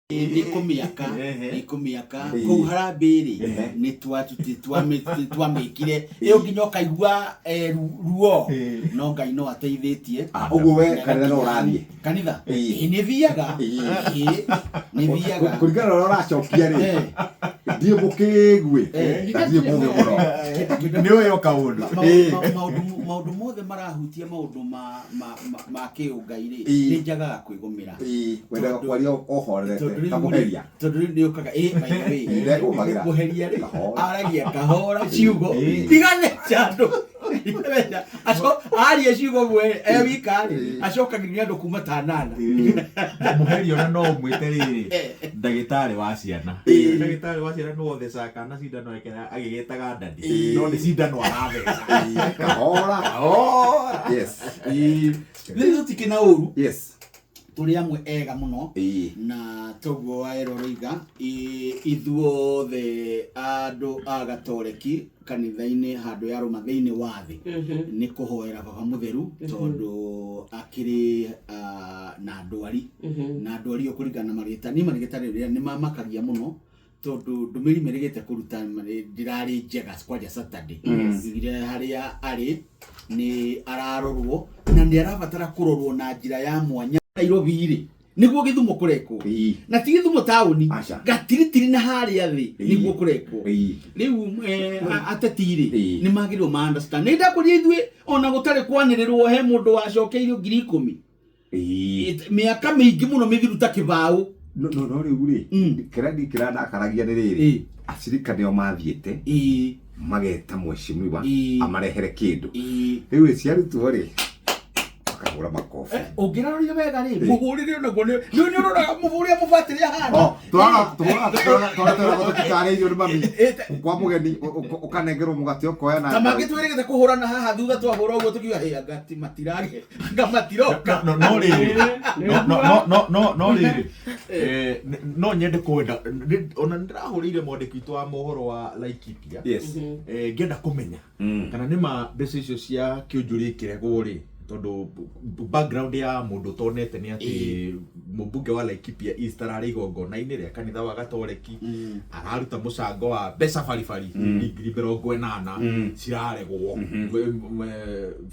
Nĩ kũmĩaka, Ehe. nĩ kũmĩaka. Ĩĩ. Kũu harambĩ rĩ, Ehe. nĩ twamĩkire ĩyo nginya ũkaigua ruo. Ĩĩ. No Ngai no ateithĩtie. Ah, ũguo we kanitha no ũrathiĩ? Kanitha? Ĩĩ. Ĩĩ, nĩ thiaga. Ĩĩ. Ĩĩ, nĩ thiaga. Kũringana na ũrĩa ũracokia rĩ, Eh. ndiĩ mũkĩgwi Eh. na ndiĩ mũgĩ mũno. Nĩ ũyũ kaũndũ. Ĩĩ. Maũndũ mothe marahutia maũndũ ma kĩũngai rĩ, Ĩĩ. nĩ njagaga kwĩgũmĩra. Ĩĩ, wendaga Tondũ- kwaria ũhorerete tondũ rĩu ta rĩ- mũheria. Tondũ rĩu nĩ ũkaga, ĩ, by the way, Ĩĩ, ndekũmagĩra. mũheria rĩ, Kahora. aragia kahora ciugo Ĩĩ. igatheca andũ. Igatheca. Aria ciugo mwe e wika rĩ, Ĩĩ. acokagĩria andũ kuma ta nana. Mũheri ona no ũmwĩte rĩrĩ, Eh. ndagĩtarĩ wa ciana. Ĩĩ. Ndagĩtarĩ wa ciana nĩwe ũthecaga kana cindano ekera agĩgĩtaga ndadi. Ĩĩ. No nĩ cindano aratheca. Ĩĩ, kahora. Kahora. Yes. Ĩĩ. Rĩu tũtikĩ na ũru. Yes. Tũrĩ amwe ega mũno. Ĩĩ. Na toguo waero roiga, ithuothe andũ a gatoreki kanitha-inĩ handũ ya Roma thĩinĩ wa thĩ nĩ kũhoera Baba Mũtheru, tondũ akĩrĩ na ndwari, na ndwari ĩyo kũringana na marĩgĩta, niĩ marĩgĩta rĩrĩa nĩ mamakagia mũno, tondũ ndũmĩrĩri merĩgĩte kũruta ndĩrarĩ njega kwanja Saturday. Ire harĩa arĩ nĩ ararorwo na nĩ arabatara kũrorwo na njĩra ya mwanya. Nairobi rĩ, nĩguo Gĩthumo kũrekwo. Ĩĩ. Na ti Gĩthumo taũni, Aca. gatiritiri na harĩa thĩ Ĩĩ. nĩguo kũrekwo. Ĩĩ. Rĩu ateti rĩ, Ĩĩ. nĩ magĩrĩirwo ma understand. Nĩ ndakũria ithuĩ ona gũtarĩ kwanĩrĩrwo he mũndũ wacokeirio 10,000. Ĩĩ. Mĩaka mĩingĩ mũno mĩthiru ta kĩbaũ. No, no, no rĩu rĩ, kĩrĩa niĩ kĩrandakaragia nĩ rĩrĩ, Ĩĩ. acirika nĩo mathiĩte Ĩĩ. mageta mheshimiwa Ĩĩ. amarehere kĩndũ. Ĩĩ. Rĩu rĩ, ciarutwo rĩ, makahũra makobi. Ũngĩrarorire wega rĩ, Ĩĩ. mũhũrĩre onaguo nĩ ũroraga mũhũrĩre mũbatĩrĩ ahana. Oh, twara twara twara twara twara tũtitarĩirio nĩ mami. Ĩĩ, Kwa mũgeni ũkanengerwo mũgate ũkoya na ta mangĩtwĩrĩgĩte kũhũrana haha thutha twahũra ũguo tũkiuga, "Hĩ, anga ti matirage, anga matiroka." No, no rĩrĩ, no, no, no, no, no, no rĩrĩ, no nyende kwenda, ona nĩndĩrahũrĩire mwandĩki witũ wa mohoro wa Laikipia. Yes. Ngĩenda kũmenya kana nĩ ma mbeca icio cia kĩũnjũri ikĩregwo rĩ, tondũ background ya mũndũ ũtonete nĩ atĩ mũmbunge wa Laikipia East ararĩ igongona-inĩ rĩa kanitha wa Gatoreki, araruta mũcango wa mbeca baribari 80,000 ciraregwo.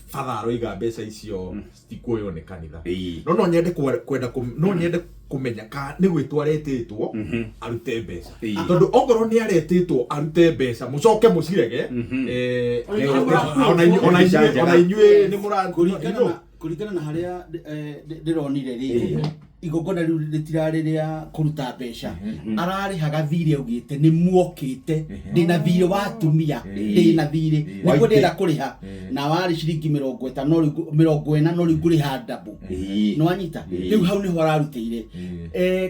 Father aroiga mbeca icio citikuoywo nĩ kanitha. Ĩĩ. No no nyende kwenda no nyende kũmenya ka nĩ gwĩtwo aretĩtwo arute mbeca. Ĩĩ. Tondũ okorwo nĩ aretĩtwo arute mbeca mũcoke mũcirege, Ona inyuĩ mũrakuo. ona inyuĩ, ona inyuĩ nĩ mũra- Kũringana you know. kũringana na harĩa ndĩronire rĩ, igongona rĩu rĩtirarĩ rĩa kũruta mbeca. Ararĩhaga thirĩ augĩte nĩ muokĩte, ndĩna thirĩ wa atumia, ndĩna thirĩ nĩguo ndĩrenda kũrĩha, na warĩ ciringi 50, rĩu 40, no rĩu ngũrĩha double. Ĩĩ. Nĩ wanyita? Ĩĩ. Rĩu hau nĩho ararutĩire.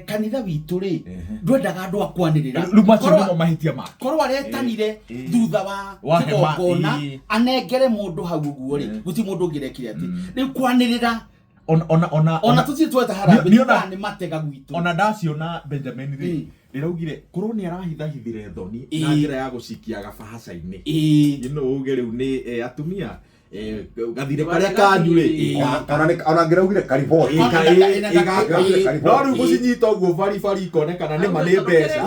Kanitha witũ rĩ, ndwendaga andũ a kwanĩrĩra. Rĩu macio Korwo nĩmo mahĩtia make. Korwo aretanire thutha wa Wa hema, kĩgongona, ĩĩ. anengere mũndũ hau ũguo rĩ, gũtirĩ mũndũ ũngĩrekire atĩ rĩu kwanĩrĩra. Ona, ona, ona, Ona tũtirĩ tweta harambĩ, Niĩ ona nĩ matega gwitũ. Ona ndaciona Benjamin rĩ, ndĩraugire korwo nĩ arahithahithire thoni na Ĩĩ. njĩra ya gũcikia gabahaca-inĩ. Ĩĩ. You know, uge rĩu nĩ atumia, gathire karĩa kanyu rĩ, Ona ngĩraugire kariboti. Ĩĩ, Ona ĩĩ, no rĩu gũcinyita ũguo baribari ikonekana nĩ ma nĩ mbeca.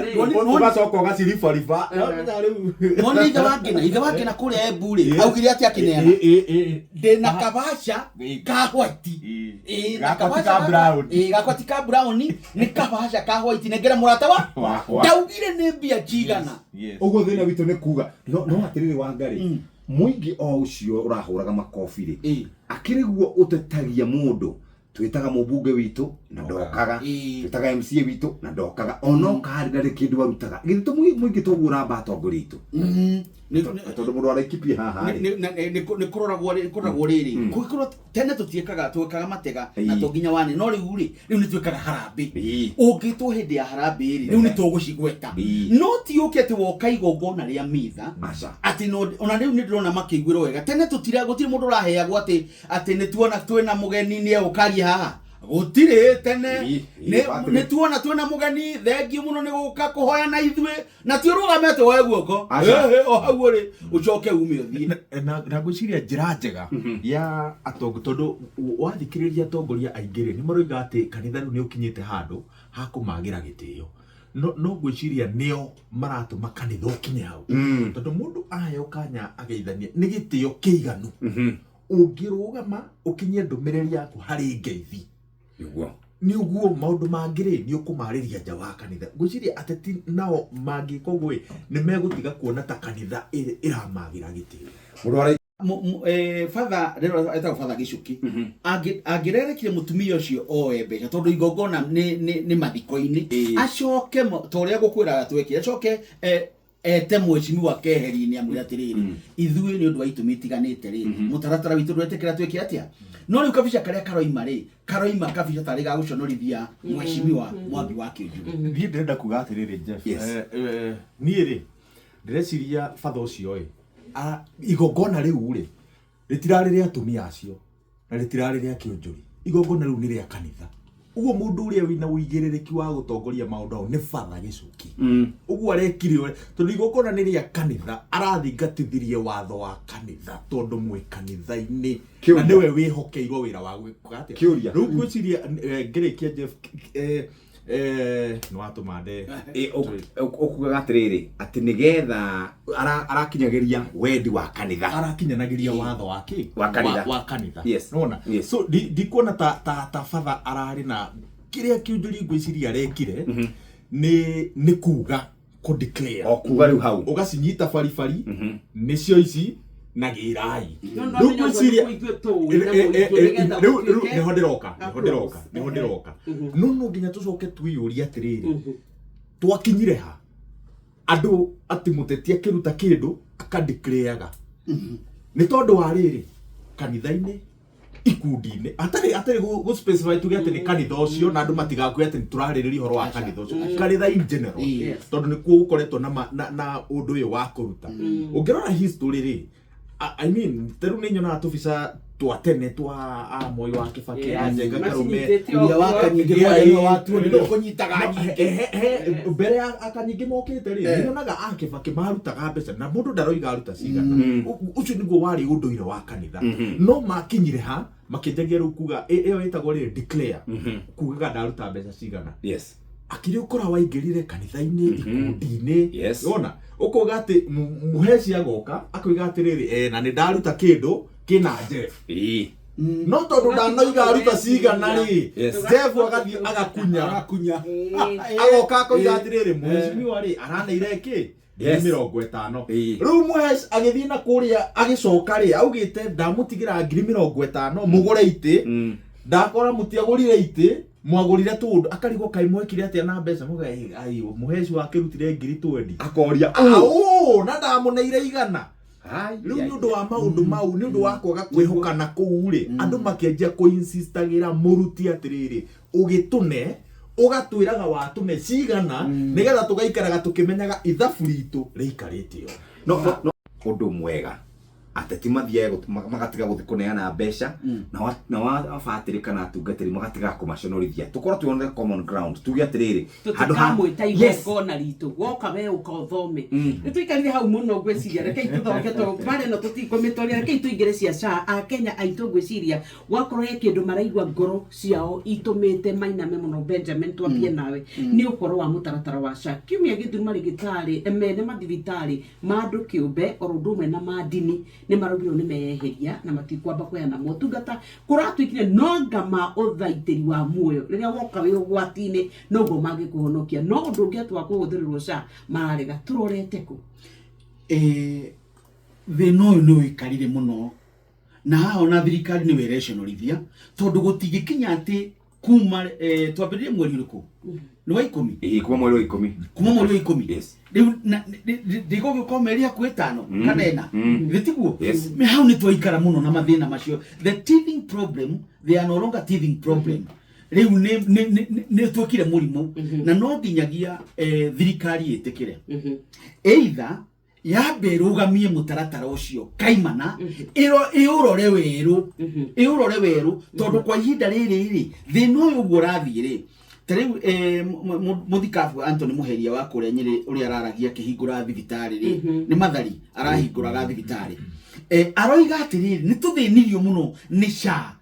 Ũgacoka ũgaciribariba. No, rĩu. Wonire ithe wa Ngina, ithe wa Ngina kũrĩa Embu rĩ, augire atĩ akĩneana, Ĩĩ, ĩĩ, ĩĩ. ndĩna kabaca Ĩĩ. ka white. Ĩĩ. Ĩĩ, na Gakwa ti kabaca ka brown. Ĩĩ, gakwa ti ka brown, nĩ kabaca ka white, nengera mũrata wa Wakwa. Ndaugire nĩ mbia njigana. Yes. Ũguo thĩna witũ nĩ kuga no no atĩrĩrĩ Wangarĩ, mũingĩ o ũcio ũrahũraga makobi rĩ, Ĩĩ. akĩrĩ guo ũtetagia mũndũ. Twĩtaga mũmbunge witũ na ndokaga, Ĩĩ. twĩtaga MCA witũ na ndokaga, ona oka harĩ ndarĩ kĩndũ arutaga. Githĩ to mũingĩ toguo ũramba atongoria aitũ? Tondũ mũndũ wa Laikipia haha rĩ. Nĩ kũroragwo rĩ, nĩ kũroragwo rĩrĩ. Kũngĩkorwo tene tũtiĩkaga, twekaga matega na Ĩĩ. to nginya wane, no rĩu rĩ, rĩu nĩ twĩkaga harambĩ. Ĩĩ. Ũngĩtwo hĩndĩ ya harambĩ rĩ, rĩu nĩ tũgũcigweta. Ĩĩ. No ti ũke atĩ woka igongona rĩa mitha. Aca. Atĩ no, ona rĩu nĩ ndĩrona makĩiguĩrwo wega. Tene tũtira, gũtirĩ mũndũ ũraheagwo atĩ nĩ tuona twĩna mũgeni nĩ egũkaria haha. Gũtirĩ tene. Ii, Patrick. Nĩ tuona twĩna mũgeni, thengiũ mũno nĩ gũka kũhoya na ithuĩ, na ti ũrũgame atĩ woe guoko. Aca. Ĩhĩ, o hau ũrĩ ũcoke ume ũthiĩ. Na ngwĩciria njĩra njega ya atongo, tondũ wathikĩrĩria atongoria aingĩ rĩ, nĩ maroiga atĩ kanitha rĩu nĩ ũkinyĩte handũ ha kũmagĩra gĩtĩo. No ngwĩciria nĩo maratũma kanitha ũkinye hau, tondũ mũndũ aheo kanya ageithanie nĩ gĩtĩo kĩiganu ũngĩrũgama ũkinyie ndũmĩrĩri yaku harĩ ngeithi. Nĩguo. Nĩ ũguo maũndũ mangĩ rĩ, nĩ ũkũmarĩria nja wa kanitha. Ngwĩciria ateti nao mangĩka ũguo ĩ, nĩ megũtiga kuona ta kanitha ĩramagĩra gĩtĩo. Mũndũ wa Father rĩrĩa etagwo Father Gĩcuki angĩrerekire mũtumia ũcio oe mbeca, tondũ igongona nĩ mathiko-inĩ, acoke ta ũrĩa ngũkwĩraga twekire, acoke ete mheshimiwa keheri-inĩ amwĩre atĩrĩrĩ, ithuĩ nĩ ũndũ wa itũmi itiganĩte rĩ, mũtaratara witũ ndwetĩkĩra twĩke atĩa. No rĩu kabica karĩa karoima rĩ, karoima kabica tarĩ ga gũconorithia mheshimiwa Mwangi wa Kĩũnjũri. Niĩ ndĩrenda kuga atĩrĩrĩ, Jeff, niĩ rĩ, ndĩreciria batha ũcio ĩ, igongona rĩu rĩ, rĩtirarĩ rĩa atumia acio na rĩtirarĩ rĩa kĩũnjũri. Igongona rĩu nĩ rĩa kanitha. Ũguo mũndũ ũrĩa wĩna ũigĩrĩrĩki wa gũtongoria maũndũ hau nĩ Father Gĩcuki. Ũguo arekire ũrĩa, tondũ igongona nĩ rĩa kanitha, arathingatithirie watho wa kanitha tondũ mwĩ kanitha-inĩ na nĩwe wĩhokeirwo wĩra wa gwĩka atĩa. Kĩũria. Rĩu ngwĩciria, ngĩrĩkia, Jeff, nĩ watũma nde Ũkugaga atĩrĩrĩ, atĩ nĩgetha arakinyagĩria wendi wa kanitha. Arakinyanagĩria watho wa kĩ? Wa kanitha. Wa kanitha. Yes. Nona so ndikuona ta Father ararĩ na kĩrĩa kĩũnjũri. Ngwĩciria arekire nĩ kuga, kũ declare. O kuga rĩu hau. Ũgacinyita baribari, nĩcio ici na gĩrai. No no Rĩu menya ũguo ngwĩciria nĩguo ithuĩ tũĩ na mũingĩ nĩgetha rĩu gũtuĩke nĩho ndĩroka, nĩho ndĩroka, nĩho ndĩroka. No nginya tũcoke twĩyũrie atĩrĩrĩ, twakinyire ha andũ atĩ mũteti akĩruta kĩndũ akadeclareaga? Nĩ tondũ wa rĩrĩ, kanitha-inĩ, ikundi-inĩ, atarĩ gũ specify tuge atĩ nĩ kanitha ũcio, na andũ matigakue atĩ nĩ tũrarĩrĩria ũhoro wa kanitha ũcio, kanitha in general, tondũ nĩkuo gũkoretwo na ũndũ ũyũ wa kũruta. Ũngĩrora history rĩ, I mean, ta rĩu nĩ nyonaga tũbica twa tene twa a Moi wa Kĩbakĩ, a Njenga Karume. Macinyitĩte Ũrĩa wa ũguo. Kanyingĩ, Yeah, kwanja watuo nĩ kũnyitaga No, nyingĩ. Mbere ya akanyingĩ mokĩte rĩ, nĩnyonaga a Kĩbakĩ marutaga mbeca, na mũndũ ndaroiga aruta cigana. Ũcio nĩguo warĩ ũndũire wa kanitha. No makinyire ha makĩnjagia rĩu kuga ĩyo ĩtagwo rĩ declare, kugaga ndaruta mbeca cigana. Akĩrĩ ũkora waingĩrire kanitha-inĩ, ikundi-inĩ. Wona ũkauga atĩ mũheci agoka akoiga atĩrĩrĩ, na nĩ ndaruta kĩndũ kĩna Jeff, no tondũ ndanoiga aruta cigana rĩ, Jeff agathiĩ agakunya. Agakunya. Agoka akoiga atĩrĩrĩ, mheshimiwa rĩ, araneire kĩ? 50,000. Rĩu mũheci agĩthiĩ na kũrĩa, agĩcoka rĩ, augĩte ndamũtigĩra 50,000 mũgũre itĩ. Ndakora mũtiagũrire itĩ, mwagũrire tũndũ. Akarigwo kaĩ mwekire atĩa na mbeca? Muga, "Ai, mũheci wakĩrutire 20,000." Akoria. Ũ na ndamũneire 100. Ai, Rĩu ai, nĩ ũndũ wa maũndũ mau, nĩ ũndũ wa kwaga kwĩhokana kũu rĩ, andũ makĩanjia kũinsistagĩra mũruti atĩrĩrĩ, ũgĩtũne ũgatwĩraga watũne cigana, nĩgetha tũgaikaraga tũkĩmenyaga ithabu ritũ rĩikarĩte o. No ũndũ mwega ateti mathiage magatiga gũthiĩ kũneana mbeca, na wabatĩrĩ kana atungatĩri magatiga kũmaconorithia, tũkorwo twĩonere common ground, tuge atĩrĩrĩ, handũ ha Tũtikamwĩta igongona ritũ, woka we ũka ũthome. Nĩ tũikarire hau mũno. Ngwĩciria rekei tũthoke to mara ĩno tũtikũmĩtoria. Rekei tũingĩre cia SHA. Akenya aitũ, ngwĩciria gwakorwo he kĩndũ maraigua ngoro ciao itũmĩte mainame mũno, Benjamin, twambie nawe, nĩ ũhoro wa mũtaratara wa SHA. Kiumia gĩthiru marĩgĩtarĩ mene mathibitarĩ ma andũ kĩũmbe oro ũndũ ũmwe na ma ndini nĩ maraugirwo nĩ meyeheria na matikwamba kũheana motungata. Kũratuĩkire no anga ma ũthaitĩri wa muoyo, rĩrĩa woka wĩ ũgwati-inĩ noguo mangĩkũhonokia, no ũndũ ũngĩ atĩ wa kũhũthĩrĩrwo SHA mararega. Tũrorete kũ? Thĩna ũyũ nĩ ũikarire mũno, na haha ona thirikari nĩ wĩreconorithia, tondũ gũtingĩkinya atĩ kuma twambĩrĩrie mweri ũrĩkũ? Nĩ wa 10? Ĩĩ, kuma mweri wa 10. Kuma mweri wa 10. Rĩu ndĩgũgĩũka mĩeri hakuhĩ 5 kana 4. Githĩ tiguo? Yes. Me hau nĩ twaikara mũno na mathĩna macio, the teething problem. They are no longer teething problem, rĩu nĩ tuĩkire mũrimũ, na no nginyagia thirikari ĩtĩkĩre either. Yambe ĩrũgamie mũtaratara ũcio kaimana, ĩũrore werũ, ĩũrore werũ, tondũ kwa ihinda rĩrĩ rĩ, thĩna ũyũ ũguo ũrathiĩ rĩ, ta rĩu mũthikabu Anthony Muheria wa kũrĩa Nyĩrĩ ũrĩa araragia akĩhingũra thibitarĩ rĩ, nĩ Mathari arahingũraga thibitarĩ, aroiga atĩrĩrĩ, nĩ tũthĩnirio mũno nĩ SHA,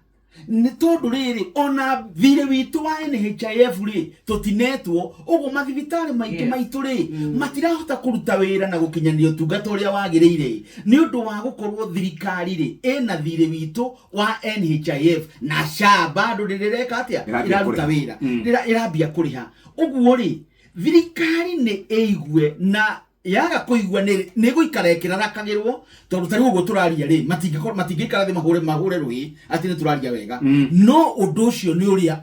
nĩ tondũ rĩrĩ ona thirĩ witũ wa NHIF rĩ tũtinetwo ũguo, mathibitarĩ maingĩ maitũ rĩ matirahota kũruta wĩra na gũkinyanĩria ũtungata ũrĩa wagĩrĩire, nĩ ũndũ wa gũkorwo thirikari rĩ ĩna thirĩ witũ wa NHIF na SHA bado rĩrĩreka atĩa? Ĩrambia Ĩraruta kũrĩha. wĩra. Ĩrambia kũrĩha. Ũguo rĩ, thirikari nĩ ĩigue, na yaga kũigua nĩ gũikara ĩkĩrarakagĩrwo, tondũ ta rĩu ũguo tũraria rĩ, matingĩikara thĩ mahũre rũĩ atĩ nĩ tũraria wega. No ũndũ ũcio nĩ ũrĩa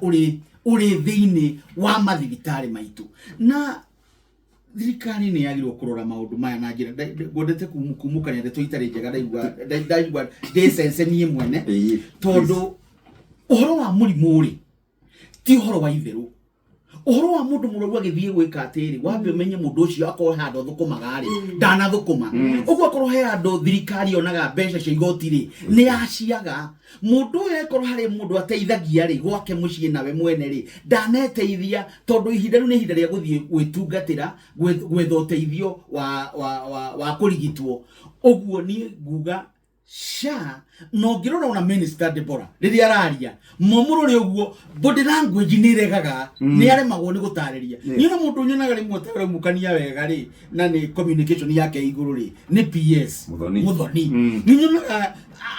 ũrĩ thĩinĩ wa mathibitarĩ maitũ, na thirikari nĩ yagĩrĩirwo kũrora maũndũ maya na njĩra ngwendete kumũkania ndeto itarĩ njega. Ndaigua ndĩ sense niĩ mwene, tondũ ũhoro wa mũrimũ rĩ ti ũhoro wa itherũ. Ũhoro wa mũndũ mũrwaru agĩthiĩ gwĩka atĩrĩ, wambe ũmenye mũndũ ũcio akorwo he handũ athũkũmaga rĩ, ndanathũkũma. Ũguo akorwo he handũ thirikari yonaga mbeca cia igoti rĩ, nĩ yaciaga. Mũndũ ũyũ akorwo harĩ mũndũ ateithagia rĩ gwake mũciĩ nawe mwene rĩ, ndaneteithia, tondũ ihinda rĩu nĩ ihinda rĩa gũthiĩ gwĩtungatĩra, gwetha ũteithio wa kũrigitwo. Ũguo niĩ nguga SHA, na ũngĩrora ona Minister Deborah rĩrĩa araria momũrũrĩ ũguo, body language nĩ ĩregaga, nĩ aremagwo nĩ gũtarĩria. Niĩ ona mũndũ nyonaga rĩmwe ũtaramũkania wega rĩ, na nĩ communication yake igũrũ rĩ, nĩ PS. Muthoni. Muthoni. Nĩ nyonaga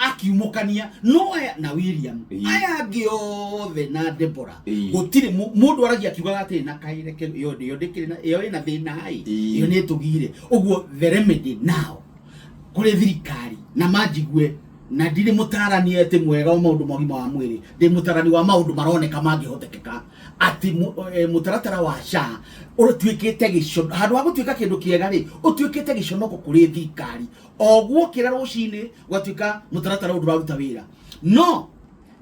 akiumũkania, no aya na William, aya angĩ othe na Deborah, gũtirĩ mũndũ aragia akiugaga atĩrĩ na kaireke ĩyo ndĩkĩrĩ na ĩyo ĩna thĩna ĩ, ĩyo nĩ ĩtũgire ũguo. The remedy now kũrĩ thirikari, na manjigue, na ndirĩ mũtarani atĩ mwega wa maũndũ ma ũgima wa mwĩrĩ, ndĩ mũtarani wa maũndũ maroneka mangĩhotekeka, atĩ mũtaratara wa SHA ũtuĩkĩte gĩcono, handũ ha gũtuĩka kĩndũ kĩega rĩ, ũtuĩkĩte gĩconoko kũrĩ thirikari. O guokĩra rũcinĩ gwatuĩka mũtaratara ũyũ ndũraruta wĩra. No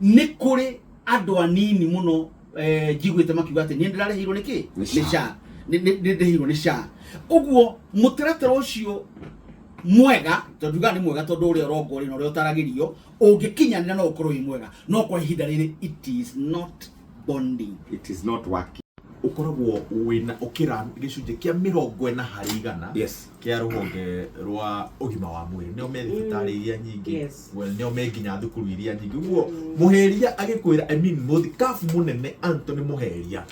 nĩ kũrĩ andũ anini mũno njiguĩte makiuga atĩ niĩ ndĩrarĩhĩirwo nĩ kĩ? Nĩ Nĩ SHA. SHA. Nĩ ndĩhĩirwo nĩ SHA. Ũguo mũtaratara ũcio mwega, tondũ njugaga nĩ mwega, tondũ ũrĩa ũrongorio na ũrĩa ũtaragĩrio ũngĩkinyanĩra no ũkorwo wĩ mwega, no kwa ihinda rĩrĩ it is not bonding. It is not working. Ũkoragwo wĩna ũkĩra gĩcunjĩ kĩa 40% kĩa rũhonge rwa ũgima wa mwĩrĩ, nĩo me thibitarĩ iria nyingĩ, well, nĩo me nginya thukuru iria nyingĩ. Ũguo Mũheria agĩkwĩra, I mean, mũthikabu mũnene Anthony Mũheria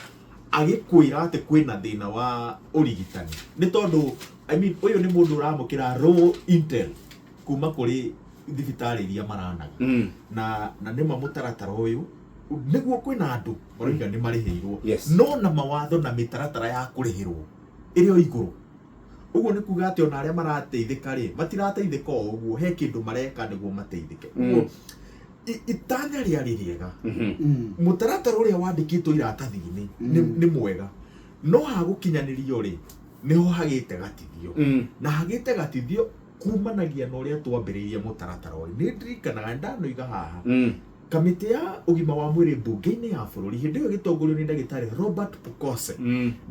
agĩkwĩra atĩ kwĩna thĩna wa ũrigitani, nĩ tondũ, I mean, ũyũ nĩ mũndũ ũramũkĩra raw intel kuma kũrĩ thibitarĩ iria maranaga. Na nĩma mũtaratara ũyũ nĩguo kwĩna andũ maroiga nĩ marĩhĩirwo, no na mawatho na mĩtaratara ya kũrĩhĩrwo ĩrĩ o igũrũ. Ũguo nĩ kuga atĩ ona arĩa marateithĩka rĩ, matirateithĩka o ũguo, he kĩndũ mareka nĩguo mateithĩke. Ũguo itanya rĩarĩ rĩega, mũtaratara ũrĩa wandĩkĩtwo iratathi-inĩ nĩ mwega, no hagũkinyanĩrio rĩ, nĩho hagĩte gatithio, na hagĩte gatithio kumanagia na ũrĩa twambĩrĩirie mũtaratara ũyũ. Nĩ ndirikanaga ndanoiga haha, kamĩtĩ ya ũgima wa mwĩrĩ mbunge-inĩ ya bũrũri hĩndĩ ĩyo ĩgĩtongorio nĩ ndagĩtarĩ Robert Pukose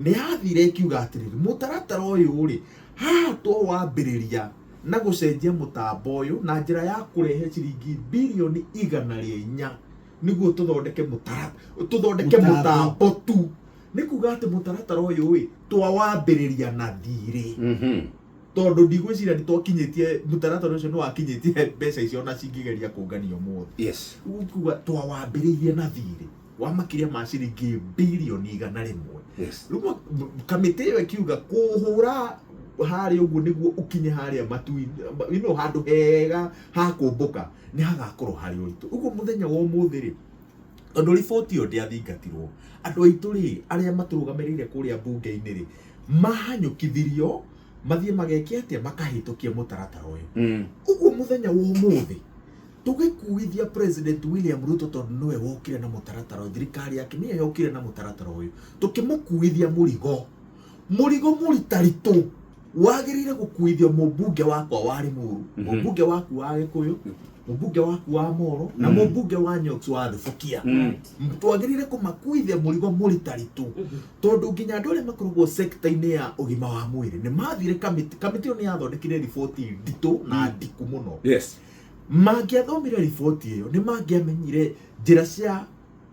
nĩ yathire ĩkiuga atĩrĩrĩ, mũtaratara ũyũ rĩ, haha twawambĩrĩria na gũcenjia mũtambo ũyũ na njĩra ya kũrehe ciringi birioni 104 nĩguo tũthondeke tũthondeke Mũtambo. Mũtambo tu. Nĩ kuga atĩ mũtaratara ũyũ ĩ twawambĩrĩria na thirĩ, tondũ ndigwĩciria nĩ twakinyĩtie mũtaratara ũcio, nĩ wakinyĩtie mbeca icio ona cingĩgeria kũnganio ũmũthĩ. Ũguo kuga twawambĩrĩirie na thirĩ wa makĩria ma ciringi birioni 100. Rĩu kamĩtĩ ĩyo ĩkiuga kũhũra harĩa ũguo nĩguo ũkinye harĩa matu-inĩ, handũ hega ha kũmbũka nĩ hagakorwo harĩ ũritũ. Ũguo mũthenya wa ũmũthĩ rĩ, tondũ riboti ĩyo ndĩathingatirwo, andũ aitũ rĩ arĩa matũrũgamĩrĩire kũrĩa mbunge-inĩ rĩ, mahanyũkithirio mathiĩ mageke atĩa, makahĩtũkia mũtaratara ũyũ. Ũguo mũthenya wa ũmũthĩ tũgĩkuithia President William Ruto, tondũ nĩwe wokire na mũtaratara ũyũ, thirikari yake nĩyo yokire na mũtaratara ũyũ, tũkĩmũkuithia mũrigo, mũrigo mũritaritũ. Wagĩrĩire gũkuithio mũmbunge wakwa wa Limuru, mũmbunge waku wa Gĩkũyũ, mũmbunge waku wa Moro na mũmbunge wa Nyox wa Thubukia. Twagĩrĩire kũmakuithia mũrigo mũritaritũ, tondũ nginya andũ arĩa makoragwo sekta-inĩ ya ũgima wa mwĩrĩ nĩ mathire kamĩtĩ. Kamĩtĩ ĩyo nĩ yathondekire riboti nditũ na ndiku mũno. Mangĩathomire riboti ĩyo, nĩ mangĩamenyire njĩra cia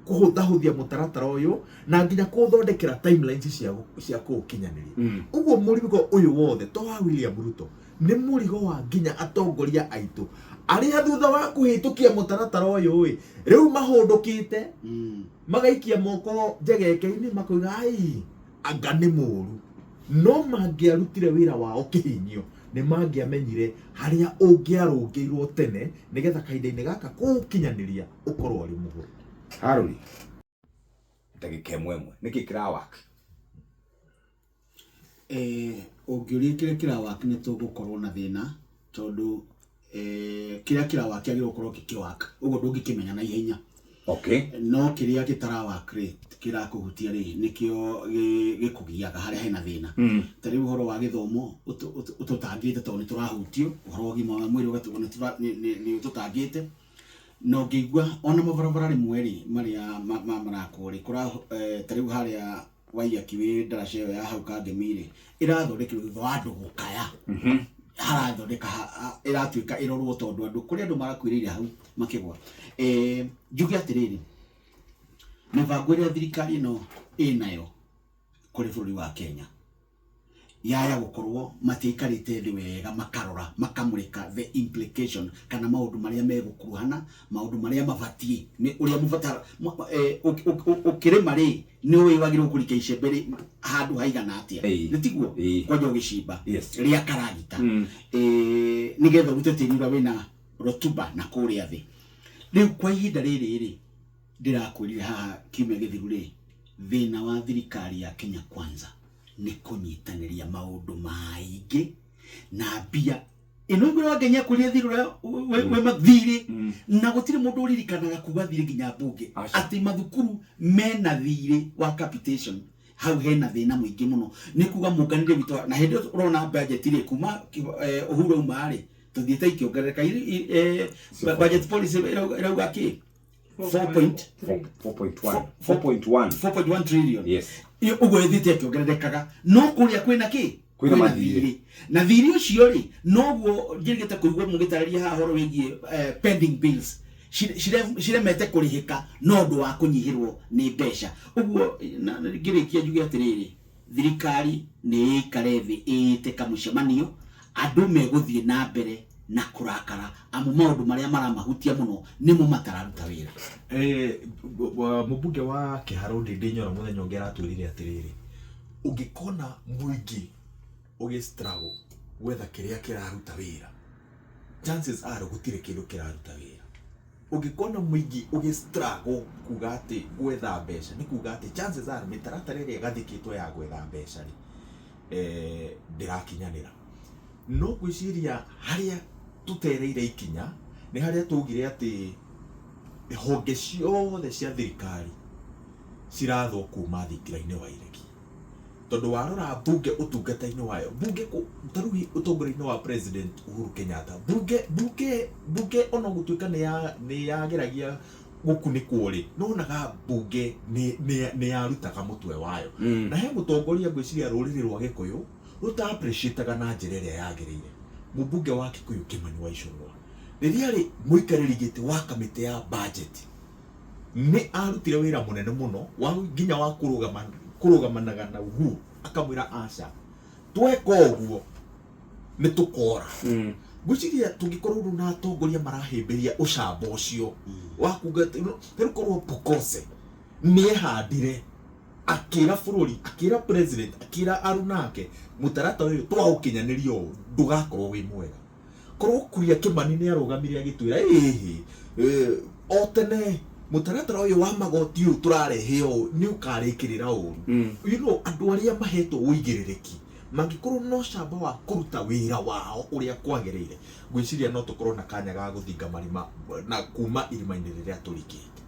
kũhũthahũthia mũtaratara ũyũ na nginya kũũthondekera timelines cia kũũkinyanĩria. Ũguo mũrigo ũyũ wothe to wa William Ruto, nĩ mũrigo wa nginya atongoria aitũ arĩa thutha wa kũhĩtũkia mũtaratara ũyũ ĩ rĩu mahũndũkĩte, magaikia moko njegeke-inĩ, makoiga ai anga nĩ mũru. No mangĩarutire wĩra wao kĩhinyio, nĩ mangĩamenyire harĩa ũngĩarũngĩirwo tene, nĩgetha kahinda-inĩ gaka kũũkinyanĩria ũkorwo ũrĩ mũhũthũ. Harũni, ndagĩka ĩmwe ĩmwe, nĩkĩ kĩrawak? Ũngĩũria kĩrĩa kĩrawak, nĩ tũgũkorwo na thĩna, tondũ kĩrĩa kĩrawak kĩagĩrĩirwo gũkorwo gĩkĩwak, ũguo ndũngĩkĩmenya na ihenya. No kĩrĩa gĩtarawak rĩ, kĩrakũhutia rĩ, nĩkĩo gĩkũgiaga harĩa hena thĩna. Ta rĩu ũhoro wa gĩthomo ũtũtangĩte tondũ nĩ tũrahutio, ũhoro wa ũgima wa mwĩrĩ ũgatũ- nĩ ũtũtangĩte. Na ũngĩigua ona mabarabara rĩmwe rĩ, marĩa marakwo rĩ, kũra ta rĩu harĩa Waiyaki wĩ ndaraca ĩyo ya hau Kangemi rĩ, ĩrathondekerwo thutha wa andũ gũkaya, harathondeka ĩratuĩka ĩrorwo, tondũ andũ, kũrĩ andũ marakuĩrĩire hau makĩgwa. Njuge atĩrĩrĩ, mĩbango ĩrĩa thirikari ĩno ĩnayo kũrĩ bũrũri wa Kenya yaya gũkorwo matiaikarĩte thĩ wega, makarora, makamũrĩka the implication kana maũndũ marĩa megũkuruhana, maũndũ marĩa mabatiĩ nĩ ũrĩa mũbatara. Ũkĩrĩma rĩ, nĩ ũĩ wagĩrĩirwo kũrikia icembe rĩ handũ haigana atĩa? Nĩ tiguo? Kwanja ũgĩcimba rĩa karagita, nĩgetha ũrute tĩri ũrĩa wĩna rotuba na kũrĩa thĩ. Rĩu kwa ihinda rĩrĩ rĩ, ndĩrakwĩrire haha kiumia gĩthiru rĩ, thĩna wa thirikari ya Kenya Kwanza nĩ kũnyitanĩria maũndũ maingĩ na mbia ĩno. Igũrũ wa Kenya kũrĩa thirĩ ũrĩa wĩ mathirĩ, na gũtirĩ mũndũ ũririkanaga kuga thirĩ nginya mbunge. Aca. Atĩ mathukuru mena thirĩ wa capitation, hau hena thĩna mũingĩ mũno. Nĩ kuga mũnganĩre witũ na hĩndĩ ĩyo ũrona budget rĩ, kuma Uhuru auma rĩ, tũthiĩte ikĩongerereka. Budget policy ĩrauga kĩ? 4 point 4.1, 4.1. 4.1 trillion. Ũguo ĩthiĩte ĩkĩongererekaga, no kũrĩa kwĩna kĩ? Kwĩna mathirĩ. Thirĩ, na thirĩ ũcio rĩ, noguo njĩrĩgĩte kũigua mũgĩtarĩria haha ũhoro wĩgiĩ pending bills ciremete kũrĩhĩka no ũndũ wa kũnyihĩrwo nĩ mbeca. Ũguo ngĩrĩkia njuge atĩrĩrĩ, thirikari nĩ ĩikare thĩ, ĩĩte kamũcemanio. Andũ megũthiĩ na mbere na kũrakara, amu maũndũ marĩa maramahutia mũno nĩmo matararuta wĩra. Mũmbunge wa Kĩharũ Ndindi Nyoro mũthenya ũngĩ aratwĩrire atĩrĩrĩ, ũngĩkona mũingĩ ũgĩ struggle gwetha kĩrĩa kĩraruta wĩra, chances are gũtirĩ kĩndũ kĩraruta wĩra. Ũngĩkona mũingĩ ũgĩ struggle kuga atĩ gwetha mbeca, nĩ kuga atĩ chances are mĩtaratara ĩrĩa ĩgathĩkĩtwo ya gwetha mbeca rĩ, ndĩrakinyanĩra. No ngwĩciria harĩa tũtereire ikinya nĩ harĩa twaugire atĩ honge ciothe cia thirikari cirathwo kuma thingira-inĩ wa iregi, tondũ warora mbunge ũtungata-inĩ wayo, mbunge ta rĩu ũtongoria-inĩ wa President Uhuru Kenyatta, mbunge ona gũtuĩka nĩ yageragia gũkunĩkwo rĩ, nonaga mbunge nĩ yarutaga mũtwe wayo. Na he mũtongoria ngwĩciria rũrĩrĩ rwa Gĩkũyũ rũta appreciateaga na njĩra ĩrĩa yagĩrĩire, mũmbunge wa Kikuyu Kimani wa Ichung'wa, rĩrĩa arĩ mũikarĩri gĩtĩ wa kamĩtĩ ya budget, nĩ arutire wĩra mũnene mũno wa nginya wa kũrũgamanaga na Uhuru, akamwĩra aca, tweka ũguo nĩ tũkora. Ngwĩciria tũngĩkorwo rĩu na atongoria marahĩmbĩria ũcamba ũcio wa kuga atĩ, rĩu korwo Pukose nĩ ehandire, akĩra bũrũri, akĩra president, akĩra aruna ake, mũtaratara ũyũ twaũkinyanĩria ũũ ndũgakorwo wĩ mwega. Korwo Kuria Kimani nĩ arũgamire agĩtwĩra ĩhĩ o tene mũtaratara ũyũ wa magoti ũyũ tũrarehe ũũ nĩ ũkarĩkĩrĩra ũru. Andũ arĩa mahetwo ũigĩrĩrĩki mangĩkorwo na ũcamba wa kũruta wĩra wao ũrĩa kwagĩrĩire, ngwĩciria no tũkorwo na kanya ga gũthinga marima na kuma irima-inĩ rĩrĩa tũrikĩte.